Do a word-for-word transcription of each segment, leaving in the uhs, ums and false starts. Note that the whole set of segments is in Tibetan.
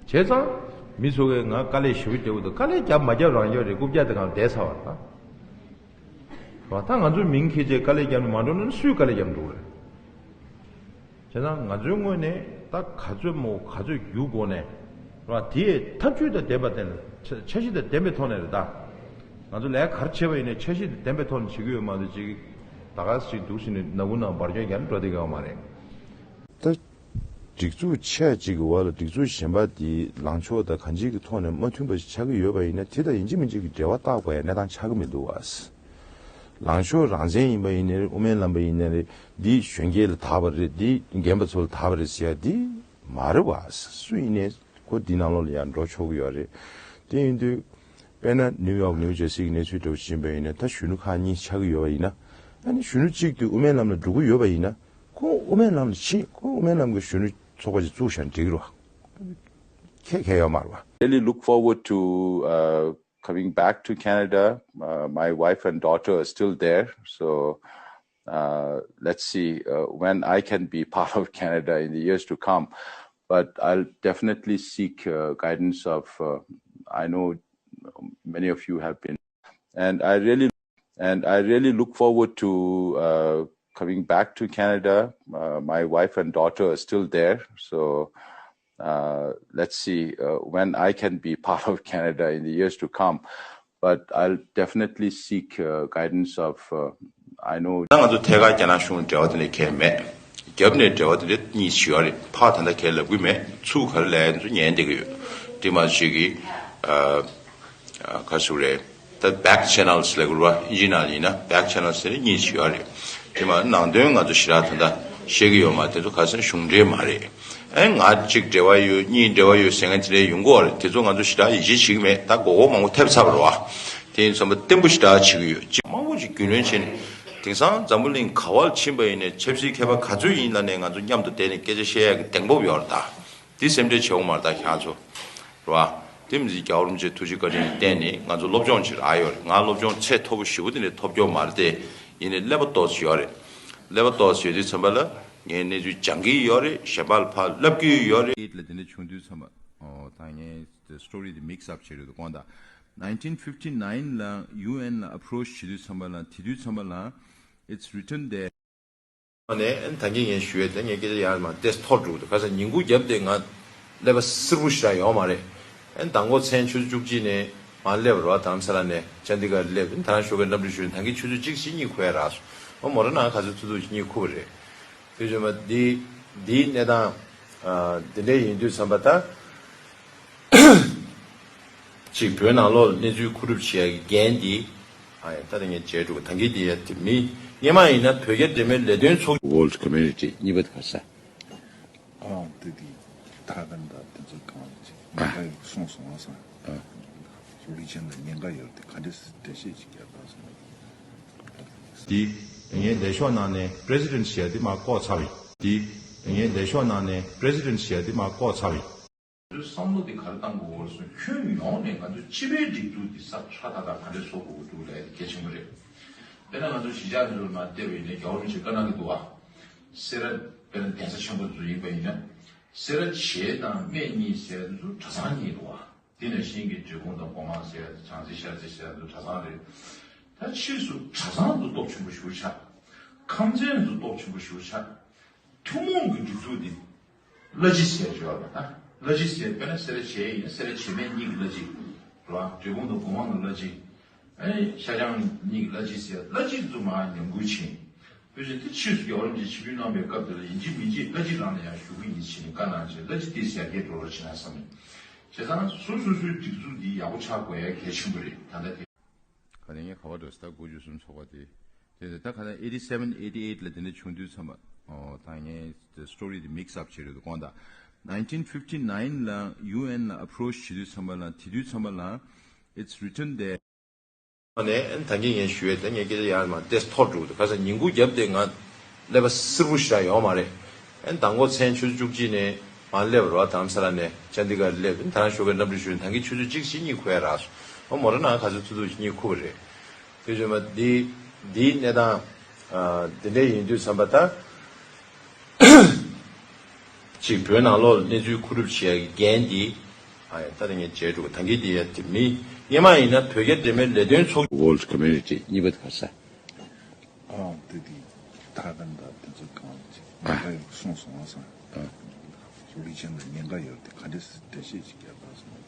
བྱས་ཙང་། མི་ཚོ་གིས་ང་དཀའ་ལས་ཞེ་པོ་རྒྱབ་ཀྱི་འདུག་དཀའ་ལས་རྒྱབ་མ་རྒྱབ་རང་རྒྱབ་རེད། རྐུབ་བཀྱག་དེ་སྒང་བསྡད་ཚར་བ་རེད་ད། རེད་བ། ད་ང་ཚོའི་མིང་འཁྱེར་བྱས་དཀའ་ལས་རྒྱབ་ནས་མ་འགྲོ་ན་སུས་དཀའ་ལས་རྒྱབ་འགྲོ་གི་རེད། བྱས་ཙང་ང་ཚོའི་ངོས་ནས་ད་ག་ཚོད་མོ་ག་ཚོད་རྒྱུག་དགོས་ནས། རེད་བ། དེ་ཐབས་ཇུས་དང་ལྡན་པ་དེ་ལ་འཆར་གཞི་དང་ལྡན་པའི་ཐོག་ནས་རེད་ད། ང་ཚོ་ལས་ཀ་ག་རེ་བྱས་པ་ཡིན་ནའི་འཆར་གཞི་དང་ལྡན་པའི་ཐོག་ནས་བྱེད་ཀྱི་ཡོད་མ་གཏོགས་ཅིག་ད་ག་ཟེ་ཅིག་འདུག་ཟེར་ནས་ནག་ཁུང་ནང་འབར་སྐྱོན་རྒྱག་ནས་འགྲོ་བསྡད་ཀྱི་ཡོད་མ་རེད། ད། སྒྲིག་འཛུགས་ཆེ་གཅིག་གི་འོག་ལ་སྒྲིག་འཛུགས་གཞན་པ་དེའི་ལངས་ཕྱོགས་དང་གང་ཅིའི་ཐོག་ནས་མ་མཐུན་པ་ཞིག་ཆགས་ཀྱི་ཡོད་པ་ཡིན་ན། དེ་དང་ཡིན་གཅིག་མིན་གཅིག་གི་འབྲེལ་བ་བཏགས་དགོས་ཡ་གནས་སྟངས་ཆགས་ཀྱི་མི་འདུག་བ། ལངས་ཕྱོགས་རང་བཙན་ཡིན་པ་ཡིན་ནའི་རེད། དབུ་མའི་ལམ་པ་ཡིན་ནའི་རེད། འདི་གཞོན་སྐྱེས་ལ་བདག་པ་རེད། འདི་རྒན་པ་ཚོ་ལ་བདག་པ་རེད་ཟེར་ཡ་འདི་མ་རེད་བ། སུ་ཡིན་ནའི་ཁོ་འདི་ནང་ལོགས་ལ་ཡང་འགྲོ་ཆོག་གི་ཡོད་རེད། དེ་ཡིན་དུས། དཔེར་ན་ནིའུ་ཡོག་ནིའུ་ཇར་སི་གི་གནས་ཚུལ་འདྲ་བོ་ཞིག་ཡིན་པ་ཡིན་ན། ད་གཞོན་ནུ་ཁག་གཉིས་ཆགས་ཀྱི་ཡོད་པ་ཡིན་ན། ཨ་ནི་གཞོན་ནུ་གཅིག་དེ་དབུ་མའི་ལམ་ལ་འགྲོ་གི་ཡོད་པ་ཡིན་ན། ཁོ་དབུ་མའི་ལམ་ལ་ཕྱིན། ཁོ་དབུ་མའི་ལམ་གྱི་གཞོན་ནུ་ཚོགས་པ་ཅིག་བཙུགས་བཞག་ན་འགྲིག་གི་རེད་བ། ཁྱད་ཁྱད་ཡོད་མ་རེད་བ། Really look forward to uh, coming back to Canada. Uh, my wife and daughter are still there, so uh, let's see uh, when I can be part of Canada in the years to come. But I'll definitely seek uh, guidance of. Uh, I know many of you have been, and I really and I really look forward to uh, coming back to Canada. Uh, my wife and daughter are still there, so uh, let's see uh, when I can be part of Canada in the years to come. But I'll definitely seek uh, guidance of. Uh, I know. ད་ང་ཚོ་ཐད་ཀར་རྒྱ་ནག་གཞུང་འབྲེལ་བ་དེ་འདྲ་གང་ཡང་མེད། རྒྱབ་ནས་འབྲེལ་བ་དེ་འདྲ་གཉིས་ཤིག་ཡོད་རེད། ཕར་ད་ལྟ་གང་ཡང་ལབ་ཀྱི་མེད། ཚུར་ག་རེ་ལབ་ཡ་ཚོ་ཉན་བསྡད་ཀྱི་ཡོད། དེ་མ་ཞིག་གིས་ཨ་ཨ་ག་ཟེར་རེད། ད་back channels ལབ་དགོས་རེད་བ། ཨིན་ཇི་ནང་ལ་ཡིན་ན་back channels ཟེར་ནས་གཉིས་ཤིག་ཡོད་རེད། དེ་མ་ནང་དོན་ང་ཚོ་ཞེ་དྲག་ད་ལྟ་ཤེས་ཀྱི་ཡོད་མ་རེད། དེ་ཚོ་ག་ཟེར་གཞུང་འབྲེལ་མ་རེད། ཨེ་ང་གཅིག་འབྲེལ་བ་ཡོད། གཉིས་འབྲེལ་བ་ཡོད་ཟེར་མཁན་དེ་འདྲ་ཡོང་གི་ཡོད་རེད། དེ་ཚོ་ང་ཚོ་ཞེ་དྲག་ཡིད་ཆེས་བྱེད་ཀྱི་མེད། ད་མགོ་སྐོར་མང་པོ་ཐེབས་ཚར་བ་རེད་བ། དེ་ཡིན་ཙང་བརྟན་པོ་ཞེ་དྲག་བྱེད་ཀྱི་ཡོད། གཅིག་མང་པོ་ཞིག་རྒྱུས་ལོན་བྱས་ནས། དེང་སང་འཛམ་བུ་གླིང་ག་བར་ཕྱིན་པ་ཡིན་ནའི་ཆབ་སྲིད་མཁས་པ་ག་ཚོད་ཡིན་ལབ་ནའི་ང་ཚོ་མཉམ་དུ་བསྡད་ནས་སྐད་ཆ་བཤད་ཡག་གི་གདེང་སྤོབས་ཡོད་རེད་ད། འདི་སེམས་ཁྲལ་བྱེད་འོང་མ་རེད་ད་ཁྱེད་ཚོ། རེད་བ། དེ་མི་ཚེ་རྒྱལ་བ་རིན་པོ་ཆེའི་ཐུགས་རྗེ་བཀའ་དྲིན་གྱི་རྟེན་ནི་ང་ཚོ་སློབ་སྦྱོང་ཅིག་རག་ཡོད་རེད། ང་སློབ་སྦྱོང་ཚད་མཐོ་པོ་ཞེ་པོ་དེ་འདྲ་ཐོབ་ཀྱི་ཡོད་མ་རེད་དེ། ཡིན་ནའི་ཀླད་པ་ཏོག་ཙམ་ཡོད་རེད། ཀླད་པ་ཏོག་ཙམ་ཡོད་དུས་ཙམ་པ་ལ་ངས་གནས་ཚུལ་སྦྱང་གི་ཡོད་རེད། གཞན་པ་ལ་ཕར་ལབ་ཀྱི་ཡོད་རེད། ལ་དེ་འདྲ་བྱུང་དུས་ཙམ་པ། ཨོ་ད་ངས་story དེ་mix up བྱེད་རེད་དོ་དགོངས་དག nineteen fifty nine ལ་ཡུ་ཨེན་ལ་approach བྱེད་དུས་ཙམ་པ་ལ། དེ་དུས་ཙམ་པ་ལ། It's written there. ནས་ཨན་ད་གིན་ངས་ཞུ་ཡས་དེ་ངས་སྐད་ཆ་ཡར་མར་ཏེས་ཐོར་འགྲོ་གི་འདུག་ག་ས་ཉིན་གུང་རྒྱབ་དེ་ང་ཀླད་པ་སིར་པོ་ཞེ་དྲག་ཡོད་མ་རེད། ཨན་མདང་དགོང་མཚན་ཆུ་ཚོད་བཅུ་གཅིག་ནས་མར་སླེབས་རོགས། དྷ་རམ་ས་ལ་ནས་ཅན་དི་གར་སླེབས། ཨན་ད་རང་ཞོགས་ཀས་གནམ་གྲུ་ཞུ་ནས་ད་གིན་ཆུ་ཚོད་གཅིག་ཕྱིན་གཉིད་ཁུག་ཡ་རག་སོང་། ཨོ་མོ་ར་ནང་ག་ཚོད་ཐུག་ཐུག་ཕྱིན་གཉིད་ཁུག་པ་རེད། དེ་བཞིན་པ་འདི་འདིའི་གནས་སྟངས་ཨ་འདི་འདྲ་ཡིན་དུས་ཙམ་པ་ད། གཅིག་བོད་ནང་ལོགས་ལ་གནས་ཚུལ་མཁོ་སྒྲུབ་བྱེད་ཡ་གི་འགན་འདི། ཨ་ཡ་ད་ལྟ་ངས་བརྗེད་འགྲོ་གི། ད་གིན་འདི་ཡ་དེ་མི་སྔོན་མ་ཡིན་ན་བོད་རྒྱ་འབྲེལ་མོལ་ལས་དོན་ཚོགས། World Community གཉིས་པ་དེ་ག་ས། ཨ་དེ་དེ་ཐ་གན་ད་དེ་ཚོ་གང་ཅི་ཨ་ཉེན་ཁ་ཡོད་སོང་སོང་ཨ་སང་ཨ་ལི་ཅན་ལ་ཉེན་ཁ་ཡོད་དེ་ག་འདྲས་འགྲེལ་བཤད་ཅིག་རྒྱག་དང་སོང་། དེ་ངས་ལས་ཤོག་ནང་ནས་President ཞེས་དེ་མ་བཀོག་ཚར་བས། དེ་ངས་ལས་ཤོག་ནང་ནས་President ཞེས་དེ་མ་བཀོག་ཚར་བས། ཚོའི་བསམ་བློ་དེ་ག་རེ་བཏང་དགོས་སྐོར་སོགས་ཁྱོན་ཡོངས་ནས་ང་ཚོ་སྤྱི་པའི་སྒྲིག་འཛུགས་འདི་ཟབ་ཕྲ་ད་ལྟ་ག་འདྲས་བཟོ་དགོས་འདུག་ལབ་ཡ་དེ་གལ་ཆེན་པོ་རེད། དཔེར་ན་ང་ཚོ་གཞིས་ཆགས་དེ་ཚོ་ནང་བལྟས་པ་ཡིན་ན་རྒྱལ་བ་རིན་པོ་ཆེས་བཀའ་གནང་གི་འདུག་བ། སེ་ར་དཔེར་ན་གདན་ས་ཆེན་པོ་དེ་ཚོ་ཡིན་པ་ཡིན་ན། སེ་ར་བྱེས་དང་སྨད་གཉིས་ཟེར་ཡ་དེ་ཚོ་གྲྭ་ཚང་གཉིས་འདུག་བ། དེ་ནས་ཤིང་གི་འབྲས་སྤུངས་དང་སྒོ་མང་ཟེར་ཡ་དེ་བྱང་རྩེ་ཤར་རྩེ་ཟེར་ཡ་དེ་ཚོ་གྲྭ་ཚང་རེད། ད་ཕྱིས་སུ་གྲྭ་ཚང་དེ་ཚོ་སྟོབས་ཆེན་པོ་ཞེ་པོ་ཆགས། ཁང་ཚན་དེ་ཚོ་སྟོབས་ཆེན་པོ་ཞེ་པོ་ཆགས། ཐུན་མོང་གི་སྒྲིག་འཛུགས་འདི་བླ་སྤྱི་ཟེར་ཡོད་པ་ད། བླ་སྤྱི་ཟེར་དཔེར་ན་སེ་ར་བྱེས་ཡིན་ན་སེ་ར་བྱེས་སྨད་གཉིས་ཀྱི་བླ་སྤྱི་རེད་བ། འབྲས་སྤུངས་དང་སྒོ་མང་གི་བླ་སྤྱི། ཨེ་ཤར་བྱང་གཉིས་ཀྱི་བླ་སྤྱི་ཟེར། བླ་སྤྱི་དེ་ཚོ་མར་ཉམས་རྒུད་ཕྱིན། དེ་བཞིན་དེ་ཕྱིས་སུ་རྒྱལ་བ་རིན་པོ་ཆེས་ཆིབས་བསྒྱུར་གནང་བའི་སྐབས་དེ་ལ་ཡིན་གཅིག་མིན་གཅིག་བླ་སྤྱི་རང་ལ་ཡང་ཞུ་གི་ཡིན་ཟེར་ནས་བཀའ་གནང་བྱས། བླ་སྤྱི་དེ་ཡར་རྒྱས་འགྲོ་རོགས་བྱེད་ན་བསམ་ནས། བྱས་ཙང་སོ་སོ་སོའི་སྒྲིག་འཛུགས་འདི་ཡག་པོ་ཆགས་དགོས་ཡ་གལ་ཆེན་པོ་རེད་ད་ལྟ་དེ། ག་ནས་ངས་ག་བ་འགྲོ་ཟེར། ད་དགུ་བཅུ་གསུམ་ཚོགས་པ་དེ། དེ་ད་ག་ནས་eighty seven eighty eight ལ་དེ་འདྲ་བྱུང་དུས་ཙམ་པ། ཨོ་ད་ངས་story དེ་mix up བྱེད་རེད་དོ་དགོངས་དག nineteen fifty nine ལ་ཡུ་ཨེན་ལ་approach བྱེད་དུས་ཙམ་པ་ལ། དེ་དུས་ཙམ་པ་ལ། It's written there. ནས་ད་གིན་ངས་ཞུ་ཡས་དེ་ངས་སྐད་ཆ་ཡར་མར་ཏེས་ཐོར་འགྲོ་གི་འདུག་ག་ས་ཉིན་གུང་རྒྱབ་དེ་ང་ཀླད་པ་སིར་པོ་ཞེ་དྲག་ཡོད་མ་རེད། ཨེ་མདང་དགོང་མཚན་ཆུ་ཚོད་བཅུ་གཅིག་ནས་མར་སླེབས་རོགས། དྷ་རམ་ས་ལ་ནས་ཅན་དི་གར་སླེབས། ད་རང་ཞོགས་ཀས་གནམ་གྲུ་ཞུ་ནས་ད་གིན་ཆུ་ཚོད་གཅིག་ཕྱིན་གཉིད་ཁུག་ཡ་རག་སོང་། ཨོ་མོ་ར་ནང་ག་ཚོད་ཐུག་ཐུག་གཉིད་ཁུག་པ་རེད། དེ་བཞིན་པ་འདི་འདིའི་གནས་སྟངས་ཨ་འདི་འདྲ་ཡིན་དུས་ཙམ་པ་ད། གཅིག་བོད་ནང་ལོགས་ལ་གནས་ཚུལ་མཁོ་སྒྲུབ་བྱེད་ཡ་གི་འགན་འདི་ ཨ་ཡ་ད་ལྟ་ངས་བྱས་འགྲོ་གི་ད་གིན་དེ་ཡ་དེ་མི་སྔོན་མ་ཡིན་ན་བོད་རྒྱ་འབྲེལ་མོལ་ལས་དོན་ཚོགས། World Community གཉིས་པ་དེ་ག་རེ་ཟེར། ཨ་དེ་དེ་ཐའེ་ཝན་དང་དེ་ཚོ་གང་ཅིག་ཨ་ཉེན་ཁ་ཡོད་གསུངས་སོང་ང་སང་། ཨ་ལུགས་ཅན་ལ་ཉེན་ཁ་ཡོད་དེ་ག་འདྲས་སེ་འགྲེལ་བཤད་ཅིག་རྒྱབ་པ་སོང་།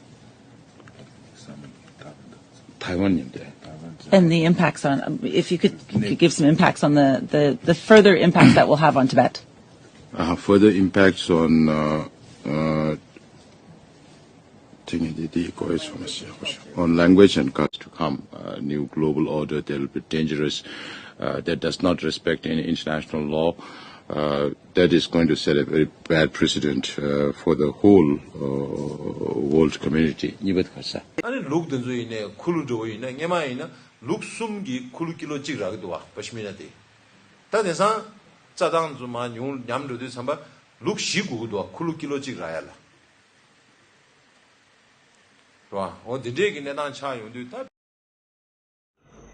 བསམ་ཐའེ་ཝན་ཐའེ་ཝན་ཉིན་དེ། ཐའེ་ཝན་ཟེར། And the impacts on, um, if you could, could give some impacts on the, the, the further impacts that will have on Tibet. Uh, further impacts on, uh, uh, on language and culture to come, uh, new global order that will be dangerous, uh, that does not respect any international law. Uh, that is going to set a very bad precedent, uh, for the whole, uh, world community. གཉིས་པ་དེ་ག་རེ་ཟེར། ཨ་ནི་ལུགས་དེ་ཚོ་ཡིན་ནའི་ཁུ་ལུ་འདྲ་བོ་ཡིན་ན་སྔོན་མ་ཡིན་ན་ལུགས་གསུམ་གྱི་ཁུ་ལུ་ཀི་ལོ་གཅིག་རག་གི་འདུག་བ་པ་ཤི་མི་ན་དེ། ད་དེང་སང་རྩྭ་ཐང་ཚོ་མར་ཉུང་ཉམས་འགྲོ་དུས་ཙམ་པ་ལུག་བཞི་དགོས་ཀྱི་འདུག་ཁུ་ལུ་ཀི་ལོ་གཅིག་རག་ཡ་ལ། རེད་བ། འོ་དེ་འདྲས་ཀྱི་གནས་སྟངས་ཆགས་ཡོང་དུས་ད།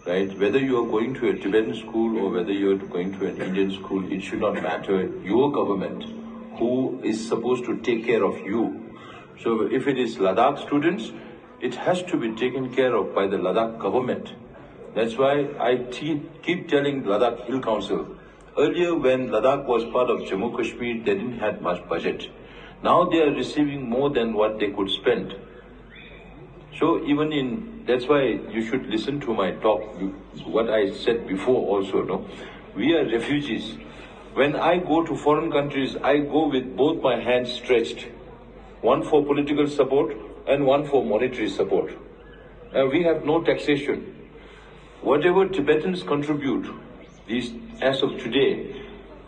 Right? Whether you are going to a Tibetan school or whether you are going to an Indian school, it should not matter. Your government, who is supposed to take care of you. So if it is Ladakh students, it has to be taken care of by the Ladakh government. That's why I te- keep telling Ladakh Hill Council, earlier when Ladakh was part of Jammu Kashmir, they didn't have much budget. Now they are receiving more than what they could spend. So even in, that's why you should listen to my talk, you- what I said before also, no? We are refugees. When I go to foreign countries, I go with both my hands stretched, one for political support and one for monetary support. And we have no taxation. Whatever Tibetans contribute, these, as of today,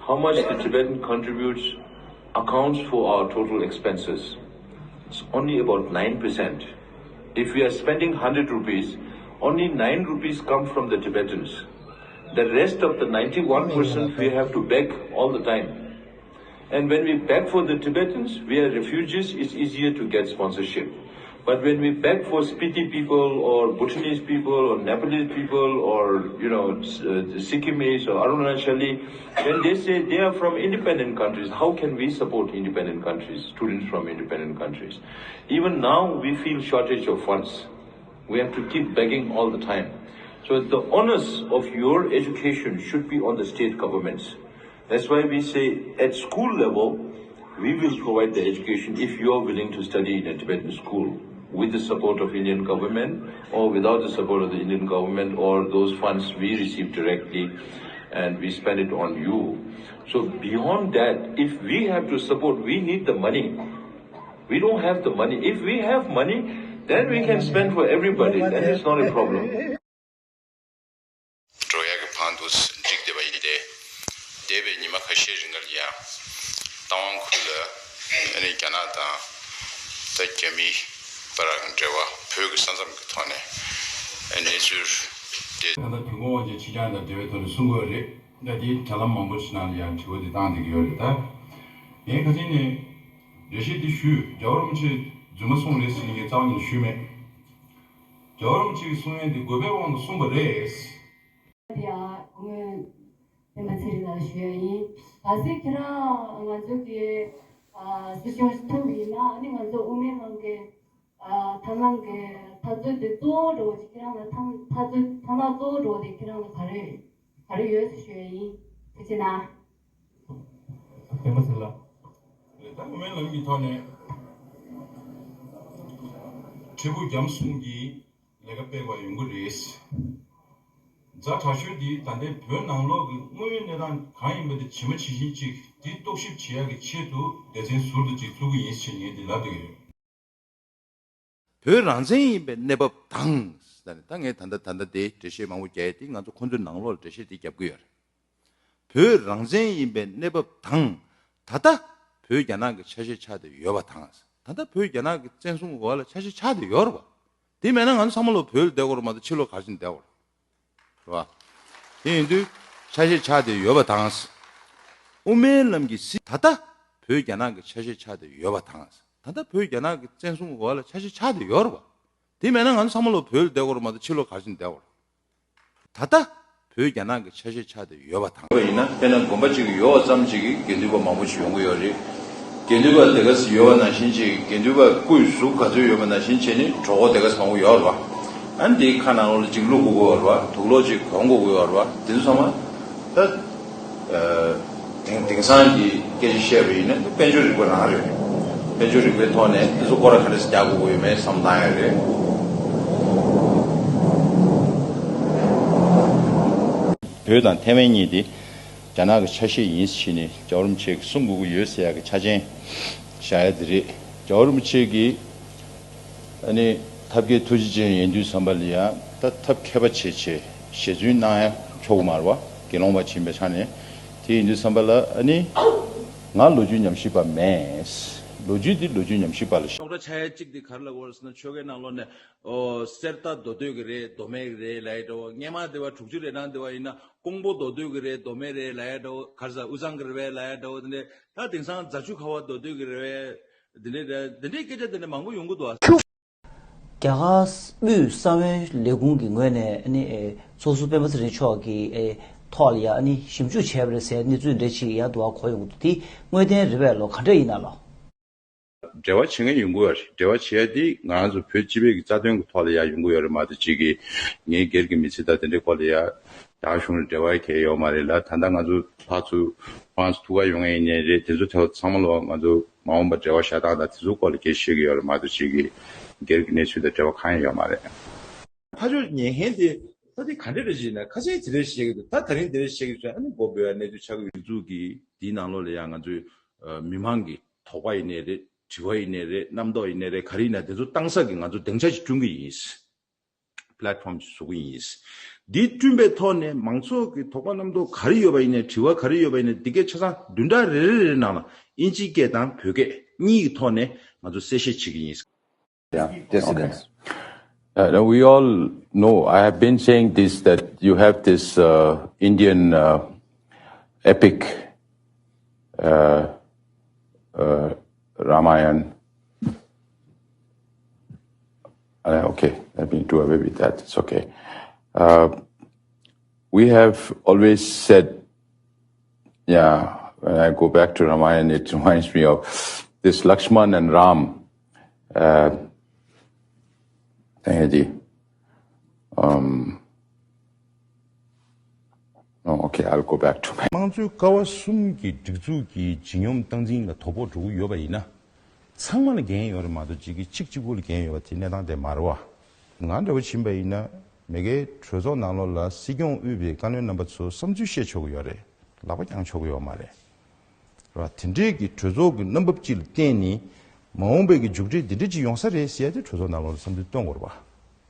how much the Tibetan contributes accounts for our total expenses. It's only about nine percent. If we are spending one hundred rupees, only nine rupees come from the Tibetans. The rest of the ninety-one percent we have to beg all the time. And when we beg for the Tibetans, we are refugees, it's easier to get sponsorship. But when we beg for Spiti people or Bhutanese people or Nepalese people or, you know, S- uh, Sikkimese or Arunachali, then they say they are from independent countries. How can we support independent countries, students from independent countries? Even now, we feel shortage of funds. We have to keep begging all the time. So the onus of your education should be on the state governments. That's why we say at school level, we will provide the education if you are willing to study in a Tibetan school with the support of Indian government or without the support of the Indian government or those funds we receive directly and we spend it on you. So beyond that, if we have to support, we need the money. We don't have the money. If we have money, then we can spend for everybody. Then it's not a problem. འགྲོ་ཡག་གི་ཕན་ཐོགས་འགྲིག་བསྡད་པ་ཡིན་ཏེ། འདས་པའི་ཉི་མ་ཁ་ཤས་རིང་ལ་ཡང་རྟ་དབང་ཁུལ་ལ་ཨ་ནི་རྒྱ་ནག་དང་ད་རྒྱ་མིའི་བར་གྱི་འབྲེལ་བ་བོད་ཀྱི་ས་མཚམས་ཀྱི་ཐོག་ནས་གནས་ཚུལ་དེ། ད་ལྟ་དུས་འཁོར་དབང་ཆེན་ཕྱི་རྐྱང་དང་འབྲེལ་བའི་ཐོག་ནས་གསུང་གི་ཡོད་རེད། ད་དེའི་དྲ་ལམ་མང་པོ་ཞིག་ནང་ལ་ཡང་དྲི་བ་དེ་བཏང་བསྡད་ཀྱི་ཡོད་རེད་ད། ངས་ཁ་སང་ནས་འགྲེལ་བཤད་དེ་ཞུས། རྒྱལ་བ་རིན་པོ་ཆེ་རྫུན་མ་གསུངས་རེད་ཟེར་ནས་ངས་རྩ་བ་ཉིད་ནས་ཞུས་མེད། རྒྱལ་བ་རིན་པོ་ཆེ་གི་གསུང་ཡན་དེ་དགོས་པའི་དབང་དུ་གསུངས་པ་རེད། དེ་ཡང་སྐུ་ངོ་སྤེན་པ་ཚེ་རིང་ལགས་ལ་ཞུ་ཡ་ཡིན། གལ་སྲིད་ཁྱེད་རང་ང་ཚོ་གི་ཨ་སྲིད་སྐྱོང་ཞིག་ཐུབ་ཡིན་ན། ཨ་ནི་ང་ཚོ་དབུ་མའི་ལམ་གི་ཨ་ཐབས་ལམ་གི་འཐབ་རྩོད་དེ་གཙོ་བོ་འདྲ་བོ་ཅིག་ཁྱེད་རང་ལ་ཐབས་འཐབ་རྩོད་ཐབས་ལམ་གཙོ་བོ་འདྲ་བོ་དེ་ཁྱེད་རང་ལ་ག་རེ་ག་རེ་ཡོད་ཟེར་ཞུ་ཡ་ཡིན། ཐུགས་རྗེ་གནང་། སྤེན་པ་ཚེ་རིང་ལགས། ད་དབུ་མའི་ལམ་གྱི་ཐོག་ནས་ཁྲི་པོ་རྒྱ་མཚོ་གསུམ་གྱིས་ལས་ཀ་སྤེལ་དགོས་ཡོང་གི་རེད། ཛ་དྲག་ཤོས་འདི་ད་ལྟའི་བོད་ནང་ལོགས་ཀྱི་དངོས་ཡོད་གནས་སྟངས་གང་ཡིན་པ་དེ་ཇི་མ་ཇི་བཞིན་ཅིག་འདི་རྟོག་ཞིབ་བྱེད་ཡག་གི་ཆེད་དུ་སྡེ་ཚན་ཟུར་དུ་ཅིག་བཙུགས་ཀྱི་ཡིན་ཞེས་ངས་འདི་ལབ་བསྡད་ཀྱི་ཡོད། བོད་རང་བཙན་ཡིན་པའི་གནས་བབ་དང་། ད་ནི་ད་ངས་ད་ལྟ་ད་ལྟ་དེ་འགྲེལ་བཤད་མང་པོ་རྒྱག་ཡས་དེ་ང་ཚོ་ཁོང་ཚོའི་ནང་ལོགས་ལ་འགྲེལ་བཤད་དེ་རྒྱབ་ཀྱི་ཡོད་རེད། བོད་རང་བཙན་ཡིན་པའི་གནས་བབ་དང་། ད་ལྟ་བོད་རྒྱ་ནག་གི་ཆ་ཤས་ཆགས་བསྡད་ཡོད་པ་དང་། ད་ལྟ་བོད་རྒྱ་ནག་གི་བཙན་བཟུང་གི་འོག་ལ་ཆ་ཤས་ཆགས་བསྡད་ཡོད་རེད་པ། དེ་མེད་ན་ང་ཚོ་ཚང་མ་ལོག་བོད་ལ་བསྡད་དགོས་རེད་མ་གཏོགས་ཕྱི་ལོགས་ག་རེ་བྱས་ནས་བསྡད་དགོས་རེད། རེད་པ། དེ་ཡིན་དུས་ཆ་ཤས་ཆགས་བསྡད་ཡོད་པ་དང་། དབུ་མའི་ལམ་གྱི་སྲིད། ད་ལྟ་བོད་རྒྱ་ནག་གི་ཆ་ཤས་ཆགས་བསྡད་ཡོད་པ་དང་། ད་ལྟ་བོད་རྒྱ་ནག་གི་བཙན་བཟུང་གི་འོག་ལ་ཆ་ཤས་ཆགས་བསྡད་ཡོད་རེད་པ། དེ་མེད་ན་ང་ཚོ་ཚང་མ་ལོག་བོད་ལ་བསྡད་དགོས་རེད་མ་གཏོགས་ཕྱི་ལོགས་ག་རེ་བྱས་ནས་བསྡད་དགོས་རེད། ད་ལྟ་བོད་རྒྱ་ནག་གི་ཆ་ཤས་ཆགས་བསྡད་ཡོད་པ་དང་། ཡིན་ན་དཔེར་ན་དགོན་པ་གཅིག་ཡོད་ཙམ་ཅིག་གི་དགེ་འདུན་པ་མང་པོ་ཞིག་ཡོང་གི་ཡོད་རེད། དགེ་འདུན་པ་དེ་ག་ས་ཡོད་པ་ནང་བཞིན་ཅིག་དགེ་འདུན་པ་སྐུའི་གཟུགས་ག་ཚོད་ཡོད་པ་ནང་བཞིན་བྱས་ནས་གྲོད་ཁོག་དེ་ག་ས་མང་པོ་ཡོད་རེད་བ། ཨ་ནི་དེའི་ཁ་ནང་ལོགས་ལ་ཅིག་བླུག་དགོས་ཀྱི་ཡོད་རེད་བ། དུག་ལོག་ཅིག་གོན་དགོས་ཀྱི་ཡོད་རེད་བ། དེ་ཚོ་ཚང་མ་ད་ཨ་དེང་དེང་སང་གི་སྐད་ཆ་བཤད་པ་ཡིན་ན་དཔལ་འབྱོར་རིག་པ་རང་རེད། དཔལ་འབྱོར་རིག་པའི་ཐོག་ནས་དེ་ཚོ་སྐོར་ར་ག་འདྲ་ཞིག་རྒྱག་དགོས་ཀྱི་ཡོད་མེད་བསམ་བློ་བཏང་ཡ་རེད། བོད་དང་ཐའེ་ཝན་གཉིས་དེ་རྒྱ་ནག་གི་ཆ་ཤས་ཡིན་ཟེར་ནས་རྒྱལ་བ་རིན་པོ་ཆེ་གིས་གསུང་དགོས་ཀྱི་ཡོད་ཟེར་ཡ་གི་ཆ་རྐྱེན་བཞག་ཡ་དེ་རེད། རྒྱལ་བ་རིན་པོ་ཆེ་གིས་ཨ་ནི་ཐབས་མཁས་ཐུགས་རྗེ་ཅན་ཡིན་དུས་ཙམ་པ་ལ་ཡང་ད་ཐབས་མཁས་པ་བྱས་བྱས་ཞལ་རྫུན་གནང་ཡ་ཆོག་གི་མ་རེད་བ། དགེ་སློང་པ་ཕྱིན་པའི་ཆ་ནས། དེ་ཡིན་དུས་ཙམ་པ་ལ་ཨ་ནི་ང་ལོ་རྒྱུས་ཉམས་ཞིབ་པ་མེད། ལོ་རྒྱུས་འདི་ལོ་རྒྱུས་ཉམས་ཞིབ་པ་ལ། རྙོག་དྲ་ཆགས་ཡ་གཅིག་དེ་ག་རེ་ལབ་དགོས་རེད་ཟེར་ན། ཆོས་སྐད་ནང་ལོགས་ནས་ཨོ་གསེར་རྟ་མདོ་སྟོད་ཀྱི་རེད་མདོ་སྨད་ཀྱི་རེད་ལབ་ཡ་འདྲ་བོ། སྔོན་མ་དེ་བ་དྲུག་ཅུ་རེ་གྲངས་དེ་བ་ཡིན་ན་ཀོང་པོ་མདོ་སྟོད་ཀྱི་རེད་མདོ་སྨད་རེད་ལབ་ཡ་འདྲ་བོ། ག་རེ་ཟ་དབུས་གཙང་གི་རེད་པས་ལབ་ཡ་འདྲ་བོ། དེ་འདྲ་ད་དེང་སང་རྫ་ཆུ་ཁ་བ་མདོ་སྟོད་ཀྱི་རེད་པས། དེ་འདྲ་དེ་འདྲའི་སྐད་ཆ་དེ་འདྲ་མང་པོ་ཡོང་གི་འདུག་ཨ། རྒྱ་གར་དབུས་ས་གནས་ལས་ཁུངས་ཀྱི་ངོས་ནས་ཨ་ནི་ཨེ་ཚོགས་ཟུར་སྤེན་པ་ཚེ་རིང་མཆོག་གི་ཨེ་ཐོག་ལ་ཡ་ཨ་ནི་ཞིབ་འཇུག་བྱས་པ་རེད་ཟེར་གནས་ཚུལ་འདྲ་ཅིག་ཡར་འདུག་ག་གོ་ཡོང་གི་འདུག་དེ་དངོས་བདེན་རེད་པས་ལོ། ག་འདྲ་ཡིན་ན་ལོ། འབྲེལ་བ་བྱེད་མཁན་ཡོང་གི་ཡོད་རེད། འབྲེལ་བ་བྱེད་ཡ་དེ་ང་རང་ཚོ་བོད་སྤྱི་པའི་གི་རྩ་དོན་གི་ཐོག་ལ་ཡ་ཡོང་གི་ཡོད་རེད་མ་གཏོགས་ཅིག་གི་ངའི་སྒེར་གྱི་མི་ཚེ་དང་དེ་འདྲའི་སྐོར་ལ་ཡ་རྒྱ་གཞུང་ལ་འབྲེལ་བ་གང་ཡང་ཡོད་མ་རེད་ལ། ད་ལྟ་ང་ཚོ་ཕར་ཚུར་ཧྥ་རན་སི་ཐུག་ག་ཡོང་མཁན་ཡིན་ནའི་རེད། དེ་ཚོ་ཐོག་ཚང་མ་ལ་ང་ཚོ་མ་འོངས་པར་འབྲེལ་བ་བཞག་སྟངས་དང་དེ་ཚོའི་སྐོར་ལ་སྐད་ཆ་བཤད་ཀྱི་ཡོད་རེད་མ་གཏོགས་ཅིག་གི་སྒེར་གྱི་གནས་ཚུལ་དང་འབྲེལ་བ་གང་ཡང་ཡོད་མ་རེད། ཕར་ཕྱོགས་ཉན་མཁན་དེ་ད་དེ་ག་འདྲ་རེད་ཅེ་ན། ཁ་སང་དེ་འདྲ་བཤད་ཀྱི་འདུག་ད་ད་རིང་དེ་འདྲ་བཤད་ཀྱི་འདུག་ཨ་ནི་མགོ་འབོལ་བའི་གནས་ཚུལ་ཆགས་ཀྱི་ཡོད། འཛུགས་ཀྱི་དེའི་ནང་ལོགས་ལ་ཡང་ང་ཚོའི་ཨ་མི་མང་གི་དོགས་པ་ཡིན་ནའི་རེད། དྲི་བ་ཡིན་ནའི་རེད། རྣམ་རྟོག་ཡིན་ནའི་རེད། ག་རེ་ཡིན་ན་དེ་ཚོ་བཏང་ས་གི་ང་ཚོ་སྡིངས་ཆ་ཞིག་བསྐྲུན་གྱི་ཡིན། པི་ལེ་ཊི་ཕོམ་ཞིག་བཟོ་གི་ཡིན། འདི་བསྐྲུན་པའི་ཐོག་ནས་མང་ཚོགས་ཀྱི་དོགས་པ་རྣམ་རྟོག་ག་རེ་ཡོད་པ་ཡིན་ནའི་དྲི་བ་ག་རེ་ཡོད་པ་ཡིན་ནའི་འདི་གའི་ཆ་ཚང་བདུན་ཕྲག་རེ་རེ་རེ་ནང་ལ་ཨིན་ཇིའི་སྐད་དང་བོད་སྐད་གཉིས་ཀྱི་ཐོག་ནས་ང་ཚོ་གསལ་བཤད་བྱེད་ཀྱི་ཡིན། Yeah, dissidents. Uh, now we all know, I have been saying this, that you have this uh, Indian uh, epic, uh, uh, Ramayana. Uh, okay, let me do away with that. It's okay. Uh, we have always said, yeah, when I go back to Ramayana, it reminds me of this Lakshman and Ram. Uh, ད་ཡང་དེ། ཨམ། Oh, okay, I'll go back to my དམངས་གཙོའི་ཀ་བ་གསུམ་གྱི་སྒྲིག་འཛུགས་ཀྱི་ལྗིད་སྙོམས་སྟངས་འཛིན་ལ་དོ་ཕོག་འགྲོ་གི་ཡོད་པ་ཡིན་ན། ཚང་མ་ལ་འགན་ཡོད་རེད་མ་གཏོགས་གཅིག་གིས་གཅིག་གཅིག་པུ་ལ་འགན་ཡོད་པ་དེ་གནས་སྟངས་དེ་མ་རེད་བ། ང་འདྲ་བོ་ཕྱིན་པ་ཡིན་ན་མ་གིའི་གྲོས་ཚོགས་ནང་ལོགས་ལ་སྲིད་སྐྱོང་དབུས་པའི་བཀའ་བློན་རྣམ་པ་ཚོ་བསམ་ཚུལ་བཤད་ཆོག་གི་ཡོད་རེད། ལག་པ་བརྐྱང་ཆོག་གི་ཡོད་མ་རེད། རེད་བ། དེ་འདྲའི་གི་གྲོས་ཚོགས་ཀྱི་རྣམ་འབབ་ཅིག་ལ་བརྟེན་ནས་མ་འོངས་པའི་གི་མཇུག་འབྲས་འདི་འདྲ་ཅིག་ཡོང་ས་རེད་ཟེར་ཡ་དེ་གྲོས་ཚོགས་ནང་ལོགས་ལ་བསམ་ཚུལ་བཏོན་དགོས་རེད་བ།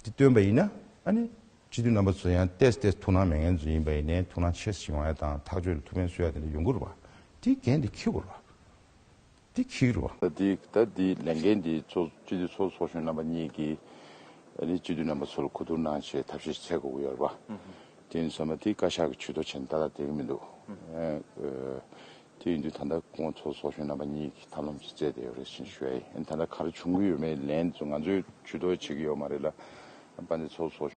དེ་བཏོན་པ་ཡིན་ན་ཨ་ནི་སྤྱི་འཐུས་རྣམ་པ་ཚོ་ཡང་ཏོག་ཙམ་ཏོག་ཙམ་ཐུགས་སྣང་མེད་མཁན་ཚོ་ཡིན་པ་ཡིན་ནའི་ཐུགས་སྣང་ཆེ་ཙམ་ཞིག་ཡོང་ཡ་དང་ཐག་གཅོད་ལ་ཐུགས་ཕན་གསོས་ཡ་དེ་འདྲ་ཡོང་གི་རེད་བ། དེ་འགན་དེ་འཁྱེར་དགོས་རེད་བ། དེ་འཁྱེར་གི་རེད་བ། ད་དེ་ད་དེ་ལས་འགན་དེ་ཚོགས་སྤྱི་འཐུས་ཚོགས་གཙོ་ཚོགས་གཞོན་རྣམ་པ་གཉིས་ཀྱིས་ཨ་ནི་སྤྱི་འཐུས་རྣམ་པ་ཚོ་ལ་གོ་བསྡུར་གནང་བྱས་ཐབས་ཤེས་བྱེད་དགོས་ཀྱི་ཡོད་རེད་བ། དེ་ཡིན་ཙང་མ་དེ་བཀའ་ཤག་གི་ཇུས་གཏོགས་བྱས་ནས་ཏག་ཏག་བསྡད་ཀྱི་མི་འདུག་ཨ་དེ་ཡིན་དུས་ད་ལྟ་ཁོང་ཚོ་ཚོགས་གཞོན་རྣམ་པ་གཉིས་ཀྱིས་ཐབས་ལམ་ཅིག་བཙལ་བསྡད་ཡོད་རེད་ཅེས་ཞུ་ཡ་ཡིན། ད་ལྟ་ག་རེ་བྱུང་གི་ཡོད་མེད་ལན་ཚོ་ང་ཚོས་ཇུས་གཏོགས་བྱེད་ཀྱི་ཡོད་མ་རེད་ལ། དཔལ་ལྡན་ཚོགས་གཙོ་ཚོགས་གཞོན།